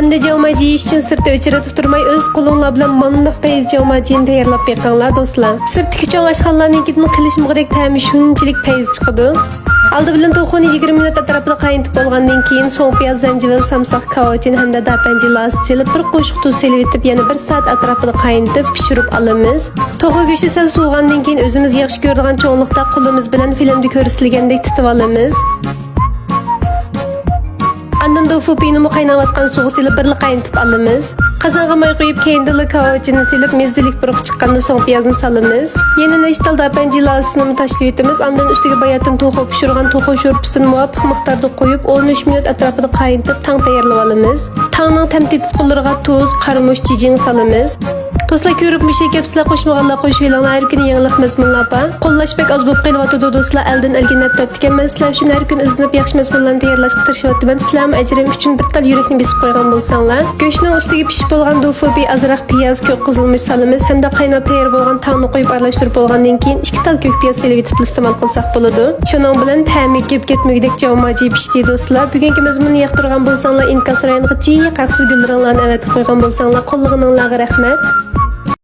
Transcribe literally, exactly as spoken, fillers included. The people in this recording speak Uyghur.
ئەمدى جاۋماجى يېيىش ئۈچۈن سىرتتا ئۆچرەتتە تۇرماي، ئۆز قولۇڭلار بىلەن مانداق پەيز جاۋماجىنى تەييارلاپ بېقىڭلار، دوستلار. سىرتتىكى چوڭ ئاشخانىلارنىڭكىدىن قىلىشمىغۇدەك تەمى شۇنچىلىك پەيز چىقىدۇ. ئالدى بىلەن توخۇنى يىگىرمە مىنۇت ئەتراپىدا قاينىتىپ بولغاندىن كېيىن، سوڭ پىياز، زەنجىۋىل، سامساق، كاۋاچىن ھەمدە داپەنجى لازىسى سېلىپ، بىر قوشۇق تۇز سېلىۋېتىپ، يەنە بىر سائەت ئەتراپىدا قاينىتىپ پىشۇرۇپ ئالىمىز. توخۇ گۆشى سەل سوۋۇغاندىن كېيىن، ئۆزىمىز ياخشى كۆرىدىغان چوڭلۇقتا قولىمىز بىلەن فىلىمدا كۆرسىتىلگەندەك تۇتۇۋالىمىز. ئاندىن دوفۇپىنىمۇ قايناۋاتقان سۇغا سېلىپ بىرلا قاينىتىپ ئالىمىز. قازانغا ماي قۇيۇپ، كەينىدىنلا كاۋاچىنى سېلىپ، مەززىلىك پۇرىقى چىققاندا سوڭ پىيازنى سالىمىز. يەنە نەچچە تال داپەنجى لازىسىنىمۇ تاشلىۋېتىمىز. ئاندىن ئۈستىگە باياتىن توخۇ پىشۇرغان توخۇ شورپىسىدىن مۇۋاپىق مىقداردا قۇيۇپ، ئون ئۈچ مىنۇت ئەتراپىدا قاينىتىپ، تاڭ تەييارلىۋالىمىز. تاڭنىڭ تەم تېتىتقۇلىرىغا تۇز، قارىمۇچ، جىجىڭ سالىمىز. دوستلار، كۆرۈپ مۇشۇ گەپ سىلەر قوشمىغانلار قوشۇۋېلىڭلار، ھەر كۈنى يېڭىلىق مەزمۇنلار بار. قوللاش بەك ئاز بولۇپ قېلىۋاتىدۇ دوستلار، ئەلدىن ئەلگە نەپ تەپتىكەن. مەن سىلەر ئۈچۈن ھەر كۈنى ئىزدىنىپ ياخشى مەزمۇنلارنى تەييارلاشقا تىرىشىۋاتىمەن. سىلەرمۇ ئەجرىم ئۈچۈن بىر تال يۈرەكنى بېسىپ قويغان بولساڭلار. گۆشنىڭ ئۈستىگە پىشىپ بولغان دوفۇپى، ئازراق پىياز، كۆك قىزىلمۇچ سالىمىز ھەمدە قايناپ تەييار بولغان تاڭنى قويۇپ ئارىلاشتۇرۇپ بولغاندىن كېيىن، ئىككى تال كۆك پىياز سېلىۋېتىپ ئىستېمال قىلساق بولىدۇ. شۇنىڭ بىلەن تەمى گەپ كەتمىگۈدەك جاۋماجى پىشتى دوستلار. بۈگۈنكى مەزمۇننى ياقتۇرغان بولساڭلار، ئىنكاس رايونىغا جىق ھەقسىز گۈللىرىڭلارنى ئەۋەتىپ قويغان بولساڭلار، قوللىغىنىڭلارغا رەھمەت.